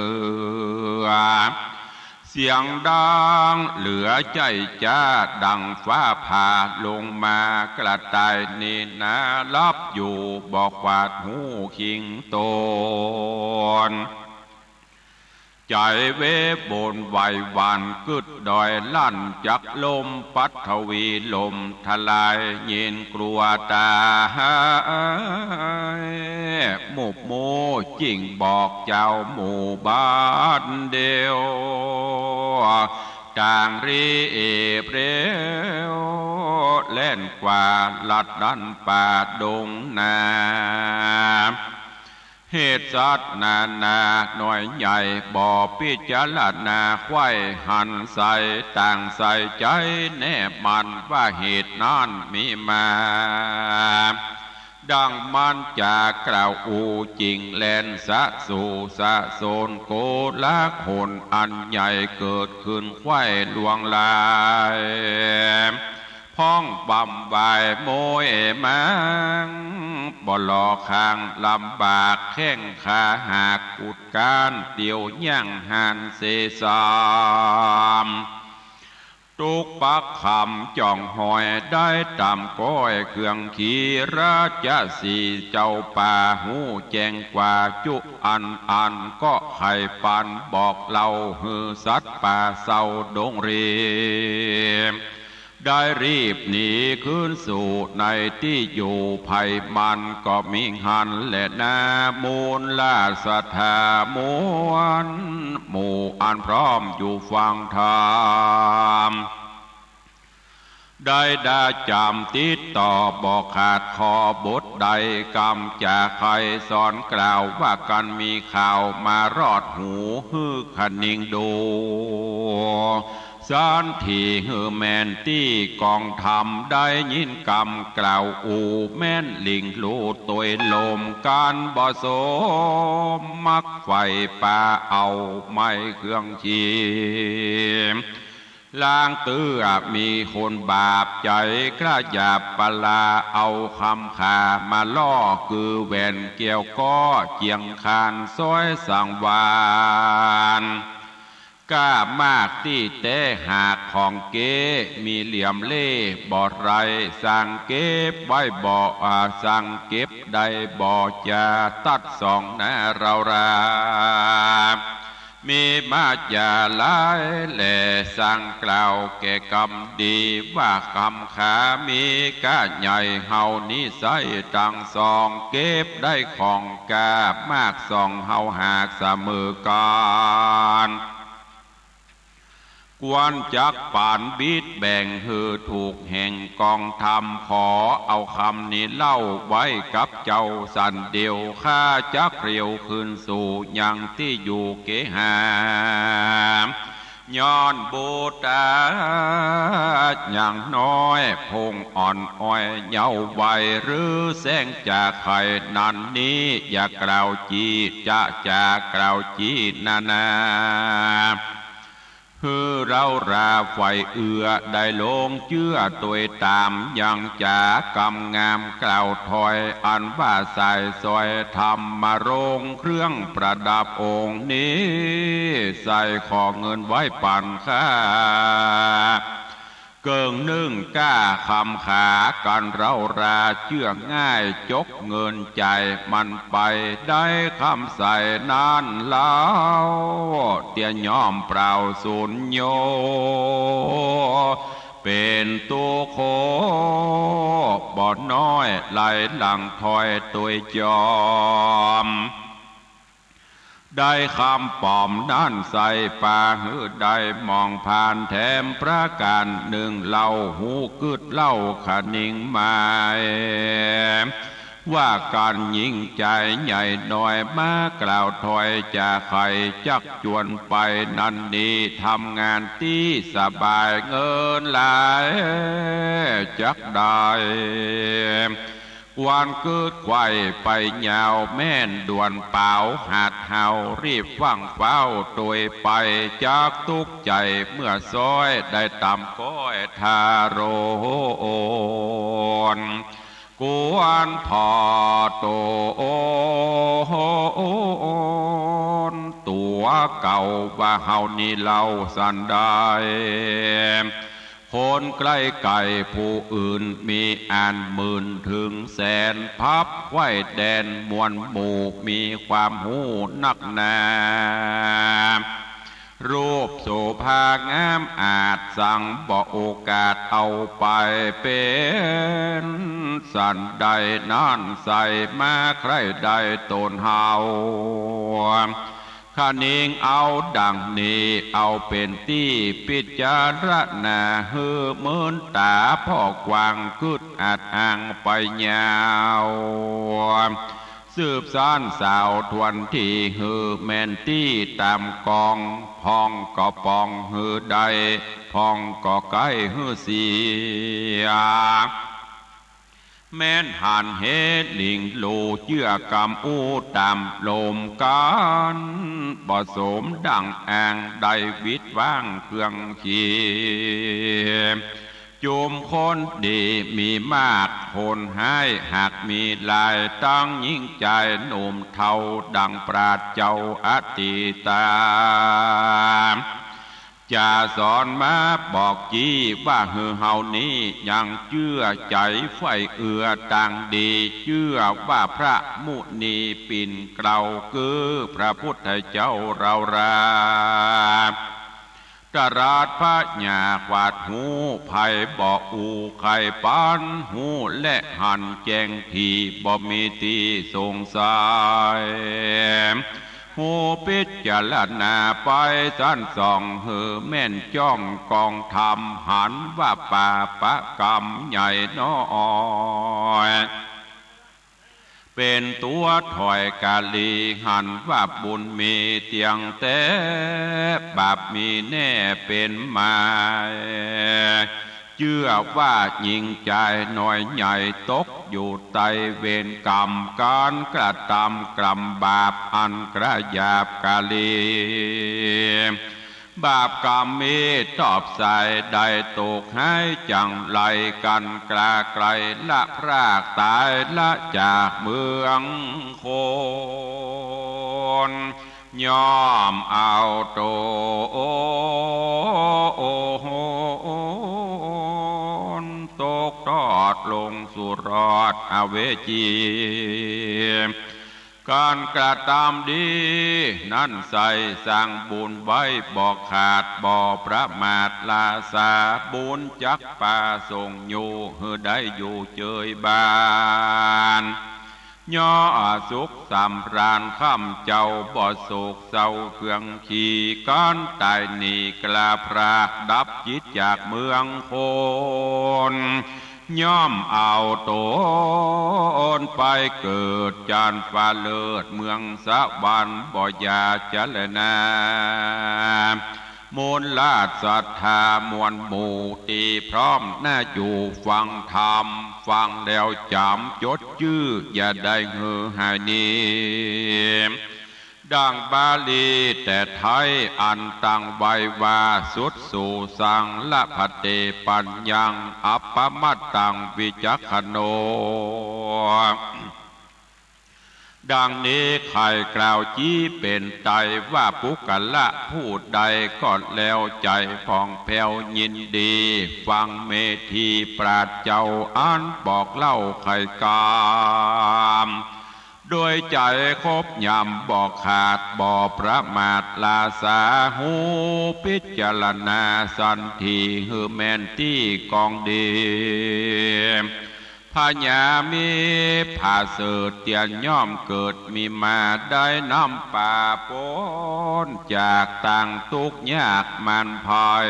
อ เสียงดังเหลือใจ้จ๊าดังฟ้าผ่าลงมา กระต่ายนี้นาหลับอยู่บ่ขวาดฮู้คิงต๋น ใจ๋เวบนไหว้หวั่นกึ๊ดดอย ลั่นจักล้มปัทวีล่มทลาย ยินกลัวต๋าย มุบมู่จิ่งบอกเจ้าหมู่บ้านเดียว ต่างรีบเร็ว แล่นกว่าลัดดั้นป่าดงนา เหตุสัตว์นานาน้อยใหญ่ บ่พิจารณาใค่หันใส่ ต่างใส่ใจ๋แน่มั่น ว่าเหตุนั้นมีมา ดังมันจะกล่าวอู้ จิ่งแล่นสะสู่สะโสน โกลาหลอันใหญ่เกิดขึ้นใค่ลวงลาย พ้องบำวายโมยมัง บ่หล่อข้างลำบาก แข้งขาหักกุดก้าน เตียวย่างหันเสสาม ตุ๊กปักคำจ่องหอย ได้ต๋ามก้อยเครื่องขี่ ราชสีห์เจ้าป่าฮู้แจ้งกว่า จุอันอันก็ใค่ปันบอกเล่า หื้อสัตว์ป่าเศร้าดงเร ได้รีบหนีคืนสู่ในตี้อยู่ ไผมันก็มีหั้นแลนา มูลราชธามวลหมู่อันพร้อมอยู่ฟังธรรม ได้ดาจ๋ำติดต่อบ่ขาด ขอบทใดกำจ๋าใค่สอนกล่าว ว่ากั๋นมีข่าวมารอดหู หื้อคะนิงดู สันทีหื้อแม่นตี้กองธรรม ได้ยินกำกล่าวอู้ แม่นหลิ้งลู่ตวยลม กั๋นบ่สมมักใฝ่ปาเอาไม้เครื่องขี่ ลางตื้อมีคนบาปใจ๋ กล้าหยาบปะลา เอาคำขามาล่อ คือแหวนแก้วก็เจียงคาน ซ้อยสังวาล ก้ามากตี้แต๊หากของเก๊ มีเหลี่ยมเล่บ่ไร สั่งเก็บไว้บ่ อ่า สั่งเก็บได้บ่จา ตัดสองนาเรารา มีมาจาหลายแหล่ สั่งกล่าวแก่กำดี ว่ากำขามีก้าใหญ่ เฮานี้ใส้ตังสอง เก็บได้ของก้ามากสอง เฮาหากเสมอกั๋น ควรจักปันบิดแบ่งหื้อถูกแห่งกองธรรม ขอเอาคำนี้เล่าไว้กับเจ้าสันเดียว ข้าจักเรียวคืนสู่ยังตี้อยู่เกหา ย้อนบุตตายังน้อย พงอ่อนอ้อยเยาว์วัย หรือแสงจากไข่นั้นนี้ อย่ากล่าวจี้จะ จะกล่าวจี้นานา หื้อเราราฝ่ายเอื้อได้ลงเจื้อตวยต๋าม ยังจ๋ากำงามกล่าวถ้อย อันว่าสายสร้อยธรรมรงค์ เครื่องประดับองค์นี้ ใส่ขอเงินไว้ปันข้า เกิ่งนึ่งก้าคำขา กั๋นเราราเจื้อง่าย จกเงินจ่ายมันไป ได้คำใส่นั้นเล่า เตียย่อมเปล่าสูญโย เป๋นตุ๊กข์โขบ่น้อย ไหลหลั่งถ้อยตวยจอม ได้คำป๋อมนั้นใส่ปาหื้อได้มองผ่านแถมประก๋านนึ่ง เล่าฮู้กึ๊ดเล่าคะนิงหมาย ว่ากั๋นหญิงจายใหญ่น้อย มากล่าวถ้อยจะใค่จักจวนไป นั้นนี้ทำงานตี้สบาย เงินหลายจักได้ ควรกึ๊ดไขว่ไปยาว แม่นด่วนเป๋าหัดเฮา รีบฟั่งเฝ้าตวยไป จักตุ๊กข์ใจ๋เมื่อซ้อยได้ต๋ามก้อยทารน ควรผ่อตนตั๋วเก่า ว่าเฮานี้เล่าสันใด คนใกล้ไกลผู้อื่นมีอันหมื่นเถิงแสน พับไขว้แดนมวลหมู่มีความฮู้นักหนา รูปโสภางามอาจสังบ่โอกาสเอาไป เป๋นสันใดนั้นใส่มาใคร่ได้ต๋นเฮา คะนิงเอาดังนี้ เอาเป๋นตี้พิจารณา หื้อเมินต๋าผ่อกว้าง กึ๊ดอัดอ้างไปยาว สืบสานสาวทวนที หื้อแม่นตี้ต๋ามกอง พ่องก็ป่องหื้อได้ พ่องก็ใก้หื้อเสีย แม่นหันเหตุหลิงหลู่ เจื้อกำอู้ต๋ามลมกั๋น บ่สมดั่งอ้าง ได้วิดว้างเครื่องขี จุมคนดีมีมาก คนฮ้ายหากมีหลาย ตังญิงจายหนุ่มเฒ่า ดั่งปราชญ์เจ้าอตีตา จะสอนมาบอกจี้ ว่าหื้อเฮานี้ยังเจื้อใจ๋ใฝ่เอื้อตางดี เจื้อว่าพระมุนีปิ่นเกล้า คือพระพุทธเจ้าเฮารา ตรัสพญาขวาดฮู้ ใผบ่อู้ใค่ปันฮู้ และหันแจ้งถี่ บ่มีตี้สงสัย ฮู้พิจารณาไปสันส่อง หื้อแม่นจ้องกองธรรม หันว่าปาปะกรรมใหญ่น้อย เป๋นตั๋วถ้อยกาลี หันว่าบุญมีเตี้ยงแต๊ บาปมีแน่เป๋นหมาย เจื้อว่าญิงจายน้อยใหญ่ ตกอยู่ใต้เวรกรรม ก๋านกระตำกรรมบาป อันกระหยาบกาลี บาปกรรมมีตอบใส ได้ตกฮ้ายจั่งไร กั๋นกล้าใกล้ละพรากต๋าย ละจากเมืองคน ย่อมเอาต๋นตกทอดลงสู่รอดอเวจี ก๋านกระตำดีนั้นใส่ สร้างบุญไว้บ่ขาด บ่ประมาทลาสา บุญจักปาส่งอยู่ หื้อได้อยู่เจยบาน ย่อสุขสำราญค่ำเจ้า บ่โศกเศร้าเครื่องขี ก๋านต๋ายหนีกล้าพราก ดับจิตจากเมืองคน ย่อมเอาต๋นไปเกิดจั้นฟ้าเลิศเมืองสวรรค์ บ่อย่าเจรนา มวลราชศรัทธามวลหมู่ตี้พร้อมหน้าอยู่ฟังธรรม ฟังแล้วจ๋ำจดจื้อ อย่าได้หื้อหายหนี ดั่งบาลีแต่ไทยอันตั้งไว้ว่า สุตสูสัง ละภันเต ปัญญัง อัปปมัตตัง วิจักขโณ ดังนี้ใค่กล่าวจี้เป๋นไตรว่า ปุคคละผู้ใดก็แล้วใจ๋ผ่องแผ้วยินดี ฟังเมธีปราชญ์เจ้าอันบอกเล่าไขกรรม โดยใจ๋ครบย่ำบ่ขาดบ่ประมาทลาสา ฮู้พิจารณาสันที หื้อแม่นตี้กองดี พญามีผาเสริฐเตียนย่อมเกิดมีมา ได้นำปาปนจากตางตุ๊กข์ยากหมั้นภัย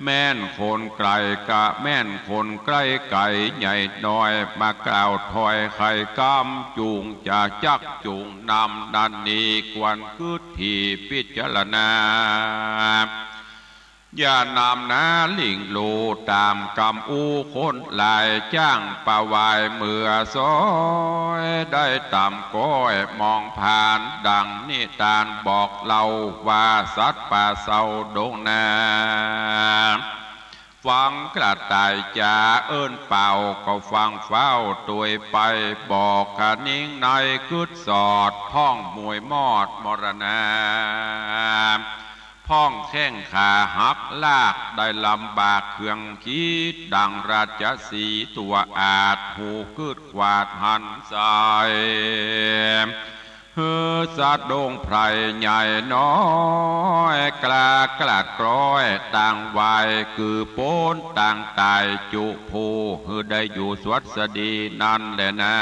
แม่นคนไก๋กะแม่นคนใก้ไก๋ใหญ่น้อย มากล่าวถ้อยไขกรรม จุ่งจะจักจุ่งนำนั้นนี้ ควรกึ๊ดถี่พิจารณา อย่านำนาหลิ่งหลู่ต๋ามกำอู้คนหลาย จ้างปะวายเมือซ้อย ได้ต๋ามก้อยมองผ่าน ดั่งนิตานบอกเล่าว่า สัตว์ป่าเศร้าดงนา ฟังกระต่ายจ๋าเอิ้นเป่า ก็ฟังฟ้าวตวยไป บอกคะนิงในกึ๊ดสอด พ่องมวยมอดมรณา พ่องแข้งขาหักลากได้ลำบากเคืองขีด ดังราชสีห์ตั๋วอาด หูกึดขวาดหันใส หื้อสะดุ้งไพร่ใหญ่น้อย กล้ากลัดกร้อยต่างวาย กือป๊นต่างต๋าย จุผู้หื้อได้อยู่สวัสดีนั้นแลนา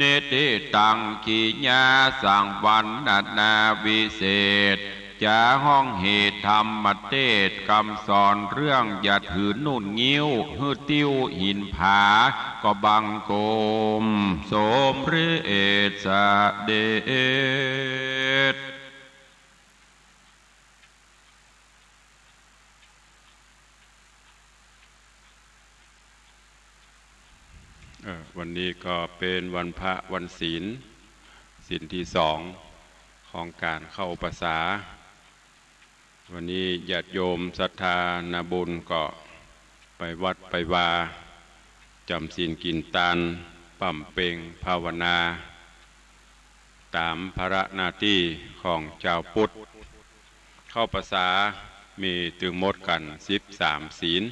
นิติตังกิยาสังวรรณนาวิเศษ จะฮ้องเหตุธรรมเตสน์ กำสอนเรื่องอย่าถือนุ่นงิ้ว หื้อติ้วหินผา ก็บังคมสมเร็จเสด็จ เอ่อ วันนี้ก็เป๋นวันพระวันศีล ศีลตี้สองของก๋านเข้าพรรษา วันนี้ญาติโยมศรัทธานาบุญก็ไปวัดไปวา จ๋ำศีลกิ๋นตาน บำเพ็ญภาวนา ต๋ามภาระหน้าตี้ของจาวพุทธ เข้าพรรษามีตึงหมดกั๋นสิบสามศีล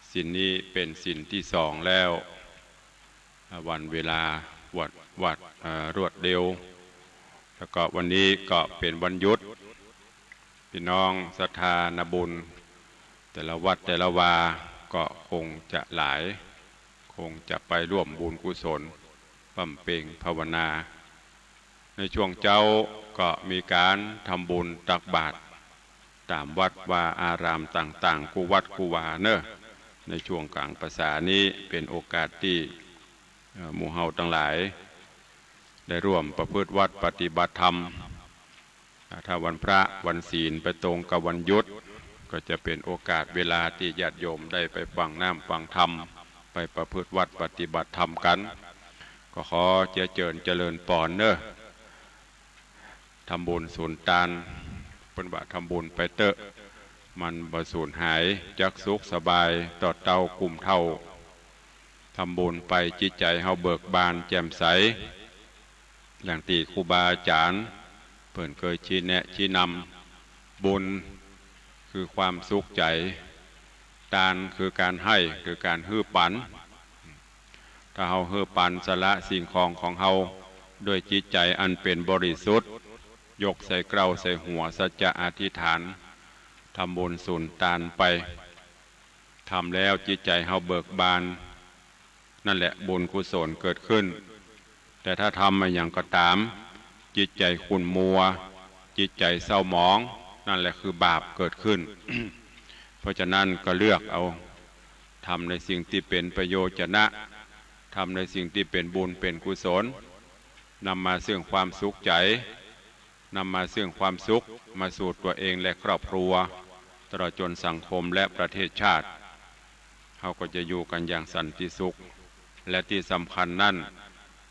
ศีลนี้เป๋นศีลตี้สองแล้ว วันเวลาวัด วัด เอ่อ รวดเร็ว แล้วก็วันนี้ก็เป๋นวันหยุด พี่น้องศรัทธานาบุญ แต่ละวัดแต่ละวาก็คงจะหลาย คงจะไปร่วมบุญกุศล บำเพ็ญภาวนา ในช่วงเจ๊าก็มีก๋านทำบุญตักบาตรต๋ามวัดวาอารามต่างๆ กู้วัดกู้วาเนาะ ในช่วงก๋างพรรษานี้เป๋นโอกาสตี้ เอ่อ หมู่เฮาตังหลาย ได้ร่วมประพฤติวัตรปฏิบัติธรรม อ่า ถ้าวันพระวันศีลไปตรงกับวันหยุด ก็จะเป๋นโอกาสเวลาตี้ญาติโยมได้ไปฟังน้ำฟังธรรม ไปประพฤติวัตรปฏิบัติธรรมกั๋น ก็ขอเจียเจิญเจริญปอนเนาะ ทำบุญสูญตาน เปิ้นว่าทำบุญไปเต๊อะ มันบ่สูญหาย จักสุขสบายต่อเต้ากุมเฒ่า ทำบุญไปจิตใจ๋เฮาเบิกบานแจ่มใส อย่างตี้ครูบาอาจ๋ารย์เปิ้นเกยชี้แนะชี้นำ บุญคือความสุขใจ๋ ตานคือก๋านให้ คือก๋านหื้อปัน ถ้าเฮาหื้อปันสละสิ่งของของเฮา ด้วยจิตใจ๋อันเป๋นบริสุทธิ์ ยกใส่เกล้าใส่หัว สัจจะอธิษฐาน ทำบุญสูญตานไป ทำแล้วจิตใจ๋เฮาเบิกบาน นั่นแหละบุญกุศลเกิดขึ้น แต่ถ้าทำอะหยังก็ต๋าม จิตใจ๋ขุ่นมัว จิตใจ๋เศร้าหมอง นั่นแหละคือบาปเกิดขึ้น เพราะฉะนั้นก็เลือกเอา ทำในสิ่งตี้เป๋นประโยชนะ ทำในสิ่งตี้เป๋นบุญเป๋นกุศล นำมาซึ่งความสุขใจ๋ นำมาซึ่งความสุขมาสู่ตั๋วเองและครอบครัว ตลอดจนสังคมและประเทศชาติ เฮาก็จะอยู่กั๋นอย่างสันติสุข และตี้สำคัญนั้น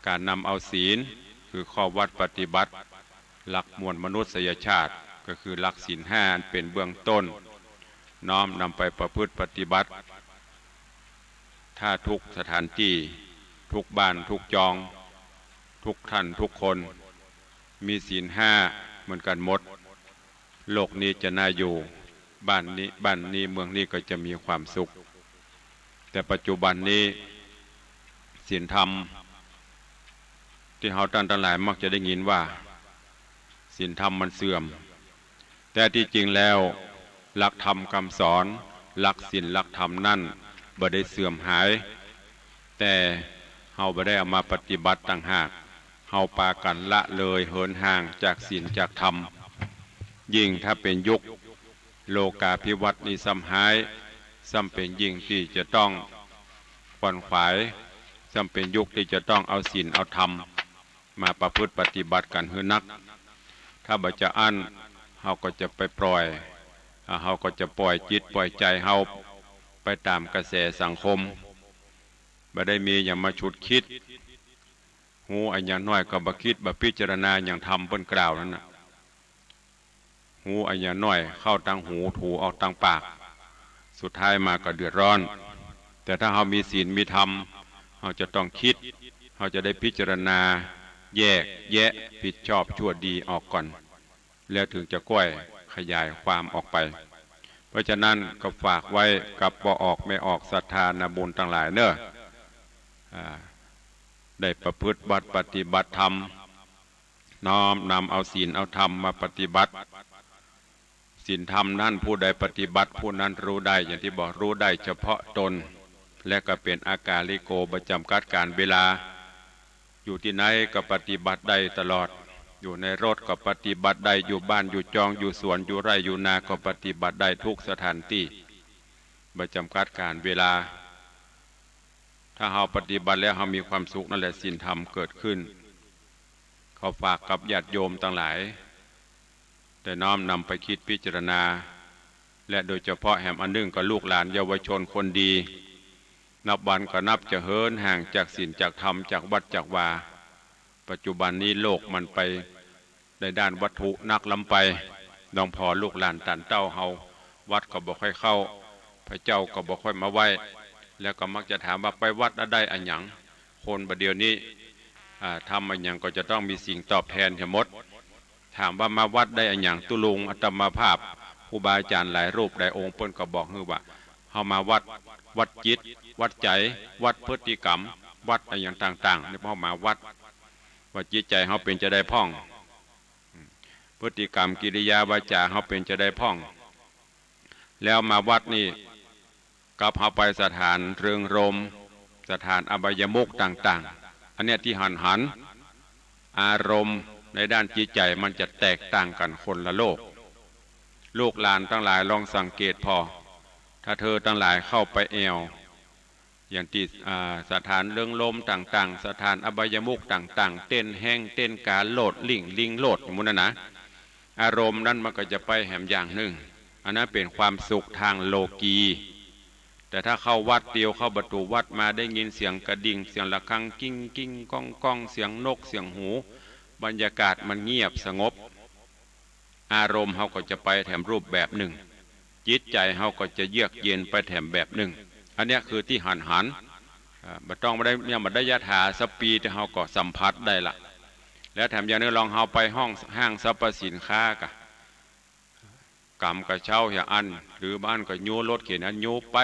ก๋านนำเอาศีล คือข้อวัตรปฏิบัติ หลักมวลมนุษยชาติ ก็คือหลักศีลห้าอันเป๋นเบื้องต้น น้อมนำไปประพฤติปฏิบัติ ถ้าทุกสถานตี้ ทุกบ้าน ทุกจอง ทุกท่าน ทุกคน มีศีลห้าเหมือนกั๋นหมด โลกนี้จะน่าอยู่ บ้านนี้ บ้านนี้ เมืองนี้ก็จะมีความสุข แต่ปัจจุบันนี้ ศีลธรรม ตี้เฮาต้านตังหลายมักจะได้ยินว่า ศีลธรรมมันเสื่อม แต่ตี้จริงแล้ว หลักธรรมกำสอน หลักศีลหลักธรรมนั้นบ่ได้เสื่อมหาย แต่เฮาบ่ได้เอามาปฏิบัติต่างหาก เฮาปากั๋นละเลยเหินห่างจากศีลจากธรรม ยิ่งถ้าเป๋นยุคโลกาภิวัตน์นี้ซ้ำฮ้าย ซ้ำเป๋นยิ่งตี้จะต้องขวนขวาย ซ้ำเป๋นยุคตี้จะต้องเอาศีลเอาธรรม มาประพฤติปฏิบัติกั๋นหื้อนัก ถ้าบ่จะอั้น เฮาก็จะไปปล่อย อ่า เฮาก็จะปล่อยจิตปล่อยใจ๋เฮาไปต๋ามกระแสสังคม บ่ได้มีหยังมาฉุกคิด ฮู้อะหยังน้อยก็บ่คิดบ่พิจารณาหยังธรรมเปิ้นกล่าวนั้นน่ะ ฮู้อะหยังน้อยเข้าตางหูถูออกตางปาก สุดท้ายมาก็เดือดร้อน แต่ถ้าเฮามีศีลมีธรรม เฮาจะต้องคิด เฮาจะได้พิจารณา แยกแยะผิดชอบชั่วดีออกก่อน แล้วเถิงจะก้อยขยายความออกไป เพราะฉะนั้นก็ฝากไว้กับป้อออกแม่ออกศรัทธานาบุญตังหลายเน่อ อ่า ได้ประพฤติวัตรปฏิบัติธรรม น้อมนำเอาศีลเอาธรรมมาปฏิบัติ ศีลธรรมนั้นผู้ใดปฏิบัติผู้นั้นรู้ได้ อย่างตี้บอกรู้ได้เฉพาะตน และก็เป๋นอากาลิโก บ่จ๋ำกัดก๋าลเวลา อยู่ตี้ไหนก็ปฏิบัติได้ตลอด อยู่ในรถก็ปฏิบัติได้ อยู่บ้านอยู่จอง อยู่สวน อยู่ไร่อยู่นาก็ปฏิบัติได้ทุกสถานตี้ บ่จ๋ำกัดก๋าลเวลา ถ้าเฮาปฏิบัติแล้วเฮามีความสุข นั่นแหละศีลธรรมเกิดขึ้น ขอฝากกับญาติโยมตังหลาย ได้น้อมนำไปคิดพิจารณา และโดยเฉพาะแหมอันนึ่งก็ลูกหลานเยาวชนคนดี นับวันก็นับจะเหินห่างจากศีลจากธรรมจากวัดจากวา ปัจจุบันนี้โลกมันไปในด้านวัตถุนักล้ำไป ลองผ่อลูกหลานต้านเต้าเฮา วัดก็บ่ค่อยเข้า พระเจ้าก็บ่ค่อยมาไหว้ แล้วก็มักจะถามว่าไปวัดแล้วได้อะหยัง คนบ่าเดี่ยวนี้ อ่า ทำอะหยังก็จะต้องมีสิ่งตอบแทนเสียหมด ถามว่ามาวัดได้อะหยัง ตุ๊ลุงอาตมาภาพ ครูบาอาจ๋ารย์หลายรูปหลายองค์เปิ้นก็บอกหื้อว่า เฮามาวัด วัดจิต วัดใจ๋ วัดพฤติกรรม วัดอะหยังต่างๆ นี่เฮามาวัด ว่าจิตใจ๋เฮาเป๋นจาใดพ่อง พฤติกรรมกิริยาวาจ๋าเฮาเป๋นจาใดพ่อง แล้วมาวัดนี่ กับเฮาไปสถานเริงรมย์ สถานอบายมุขต่างๆ อันเนี้ยตี้หันๆ อารมณ์ในด้านจิตใจ๋มันจะแตกต่างกั๋นคนละโลก ลูกหลานตังหลายลองสังเกตผ่อ ถ้าเธอตังหลายเข้าไปแอ่ว อย่างตี้ อ่า สถานเริงรมย์ต่างๆ สถานอบายมุขต่างๆ เต้นแฮ้ง เต้นก๋า โลดลิ่ง ลิ่งโลด อย่างหมู่นั้นนะ อารมณ์นั้นมันก็จะไปแหมอย่างนึ่ง อันนั้นเป๋นความสุขตางโลกี แต่ถ้าเข้าวัดเตียว เข้าประตู๋วัดมาได้ยินเสียงกระดิ่ง เสียงระฆัง กิ้งๆ ก้องๆ เสียงนก เสียงหนู บรรยากาศมันเงียบสงบ อารมณ์เฮาก็จะไปแถมรูปแบบนึ่ง จิตใจ๋เฮาก็จะเยือกเย็นไปแถมแบบนึ่ง อันเนี้ยคือตี้หันๆ อ่า บ่ต้องมาได้ ยังบ่ได้ยะถาสักปี แต่เฮาก็สัมผัสได้ละ แล้วแถมอย่างนึ่งลองเฮาไปห้อง ห้างสรรพสินค้ากะ ก๋ำกระเช้าอย่างอั้น หรือบางอั้นก็ยู้รถเข็นอันยู้ไป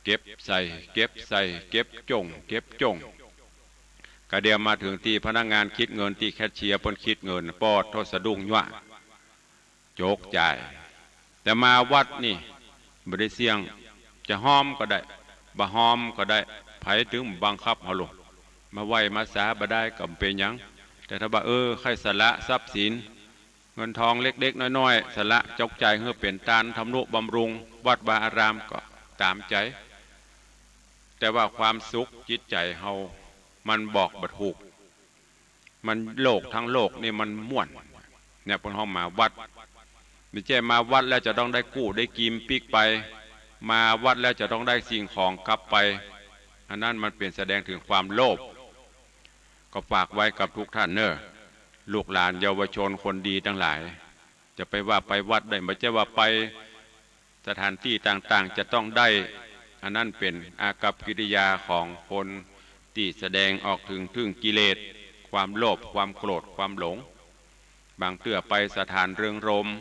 เก็บใส่ เก็บใส่ เก็บจ้ง เก็บจ้ง กะเดี่ยวมาเถิงตี้พนักงานคิดเงิน ตี้แคชเชียร์เปิ้นคิดเงิน ปอดโธ่สะดุ้งยั้ว โจกจ่าย แต่มาวัดนี่บ่ได้เสี่ยง จะฮอมก็ได้ บ่ฮอมก็ได้ ใผตึงบังคับเฮาลง มาไหว้มาสาบ่ได้ก็บ่เป๋นหยัง แต่ถ้าว่า เออ ใค่สละทรัพย์สิน เงินทองเล็กๆ น้อยๆ สละโจกจ่ายหื้อเป๋นตานทำนุบำรุงวัดวาอารามก็ต๋ามใจ๋ แต่ว่าความสุขจิตใจ๋เฮา มันบอกบ่ถูก มันโลกตังโลกนี่มันม่วน เนี่ย เปิ้นฮ้องมาวัด บ่ใจ้มาวัดแล้วจะต้องได้กู้ได้กิมปิ๊กไป มาวัดแล้วจะต้องได้สิ่งของกลับไป อันนั้นมันเป๋นแสดงเถิงความโลภ ก็ฝากไว้กับทุกท่านเน่อ ลูกหลานเยาวชนคนดีตังหลาย จะไปว่าไปวัดได้ บ่ใจ้ว่าไปสถานตี้ต่างๆ จะต้องได้ อันนั้นเป๋นอากัปกิริยาของคนตี้แสดงออกเถิง เถิงกิเลส ความโลภ ความโกรธ ความหลง บางเตื้อไปสถานเริงรมย์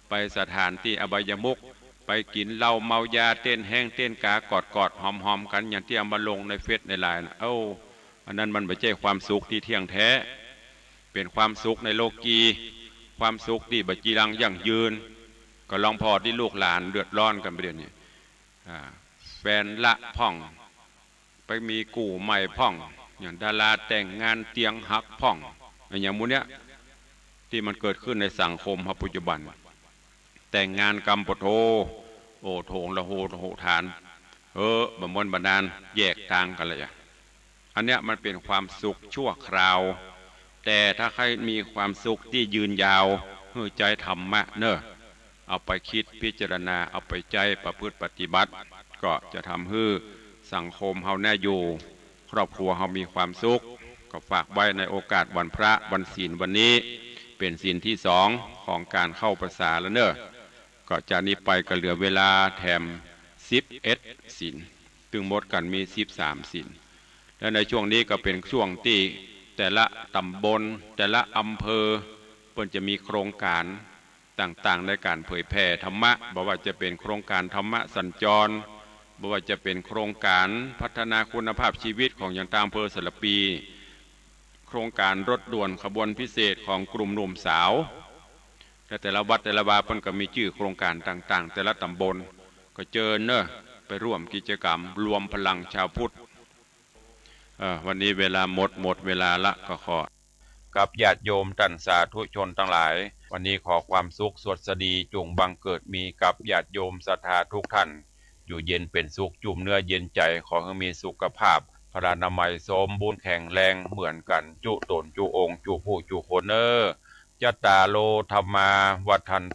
ไปสถานตี้อบายมุข ไปกิ๋นเหล้าเมายา เต้นแฮ้งเต้นก๋ากอดๆ หอมๆ กั๋น อย่างตี้เอามาลงในเฟซในไลน์นะ เอ้า อันนั้นมันบ่ใจ้ความสุขตี้เที่ยงแท้ เป๋นความสุขในโลกี ความสุขตี้บ่จีรังยั่งยืน ก็ลองผ่อตี้ลูกหลานเดือดร้อนกั๋นบ่าเดี่ยวนี้ อ่า แฟนละพ่อง ไปมีกู้ใหม่พ่อง อย่างดาราแต่งงานเตียงหักพ่อง อย่างหมู่เนี้ย ตี้มันเกิดขึ้นในสังคมเฮาปัจจุบัน แต่งงานกำปะโธ โอโถงละโหโหฐาน เออ บ่ม่วนบ่นาน แยกตางกั๋นเลยอะ อันเนี้ยมันเป๋นความสุขชั่วคราว แต่ถ้าใค่มีความสุขตี้ยืนยาว หื้อใจ๊ธรรมะเน่อ เอาไปคิดพิจารณา เอาไปใจ๊ประพฤติปฏิบัติ ก็จะทำหื้อสังคมเฮาแน่อยู่ ครอบครัวเฮามีความสุข ก็ฝากไว้ในโอกาสวันพระวันศีลวันนี้ เป๋นศีลตี้สองของก๋านเข้าพรรษาแล้วเน่อ ก็จากนี้ไปก็เหลือเวลาแถมสิบเอ็ดศีล ตึงหมดกั๋นมีสิบสามศีล และในช่วงนี้ก็เป๋นช่วงตี้แต่ละต๋ำบล แต่ละอำเภอ เปิ้นจะมีโครงก๋านต่างๆ ในก๋านเผยแผ่ธรรมะ บ่ว่าจะเป๋นโครงก๋านธรรมะสัญจร บ่ว่าจะเป๋นโครงก๋านพัฒนาคุณภาพชีวิตของอย่างตางอำเภอสารภี โครงก๋านรถด่วนขบวนพิเศษของกลุ่มหนุ่มสาว และแต่ละวัดแต่ละวาเปิ้นก็มีจื้อโครงก๋านต่างๆ แต่ละต๋ำบล ก็เจิญเน่อ ไปร่วมกิจก๋รรมรวมพลังชาวพุทธ เอ่อ วันนี้เวลาหมด หมดเวลาละ ก็ขอ กับญาติโยมต้านสาธุชนตังหลาย วันนี้ขอความสุขสวัสดีจุ่งบังเกิดมีกับญาติโยมศรัทธาทุกท่าน อยู่เย็นเป๋นสุข จุ่มเนื้อเย็นใจ๋ ขอหื้อมีสุขภาพ พลานามัยสมบูรณ์แข็งแรงเหมือนกั๋นจุ๊ต๋นจุ๊องค์จุ๊ผู้จุ๊คนเน่อ จัตตาโร ธัมมา วัฑฒันติ